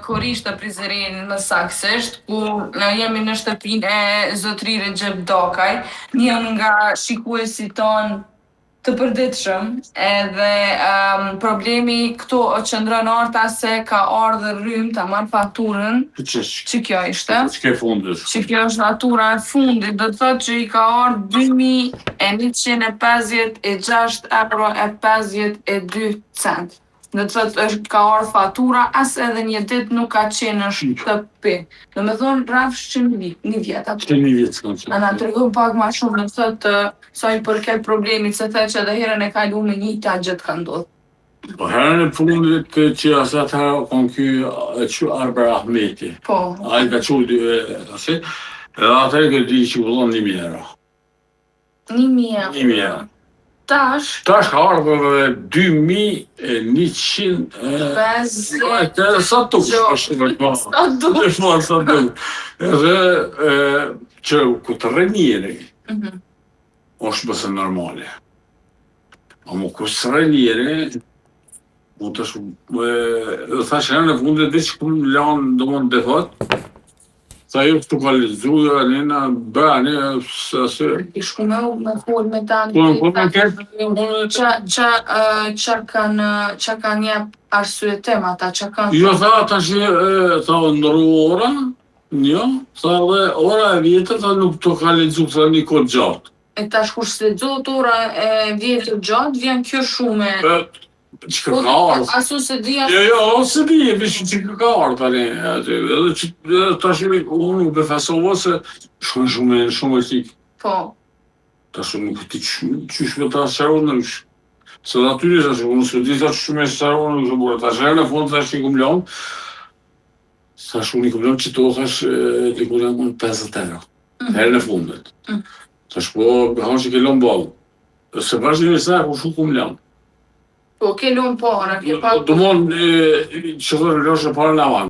Korishë të Prizrenit më saktësisht, ku ne jemi në shtëpinë e zotri Rexhep Dakaj, një nga shikuesit tonë të përditshëm, edhe um, problemi këtu qëndron arta se ka ardhur rrymë ta marr faturën, Që që kjo ishte. që ke fundit. Që kjo është fatura e fundit, do të thotë që i ka ardhur 2156 euro e 52 cent. Do të thotë është ka ardhur fatura, as edhe një ditë nuk ka qenë në shtëpi. Do me thonë rrafsh që një vit, një vjet apo. Që një vjet s'kam A na qenë. tregon pak ma shumë, do të thotë sa i përket problemit, se the që edhe herën e kaluar me njëjta gjë të ka ndodhur. Po herën e fundit që as atëherë kon ky e që Arbër Ahmeti. Po. Ai ka çu dy asi. Edhe atëherë ke di që vëllon 1000 euro. 1000 euro. 1000 euro. Tash Tash ka ardhur edhe 2100 e 50 e sa tu, Jo. është më sa du. Është më sa tu. Edhe e, që ku të rre njeri, Mhm. është më se normale. Amo ku s'rre njeri, mund të shumë, e, thash herën e fundit veç ku më lanë do mund defot, tha jo këtu ka lexu, ne na bëra ne se se I shku me u me fol me ta Po, po, me ketë, Qa, qa, ë, qa kanë, qa kanë jep arsyetim ata, qa kanë Jo tha tash e, tha u ndrru ora, jo, tha edhe ora e vjetër tha nuk të ka lexu tha një kohë gjatë. E tash kur s'lexohet ora e vjetër gjatë, vjen kjo shumë e E, Që Po, ka ardhur. asu se di as Jo, jo, ose di, e veç që ka ardhur tani, aty, edhe që edhe tash unë u befasova se shkon shumë shumë e tik. po. Tash unë nuk di qysh qysh me ta sqaru ndrysh. Se dhe aty tash unë s'u di sa qysh me sqaru ndrysh, por tash herën e fundit tash i kum lënë. Thash unë i kum lënë që to thash e, diku janë unë 50 euro. Mm. Herën e fundit. Mm. Tash po, ha që ke lënë ball. Se vazhdimisht sa ku shu kum lënë. Po, ke lënë para, ke pa Do mon që thonë lëshë para në avans.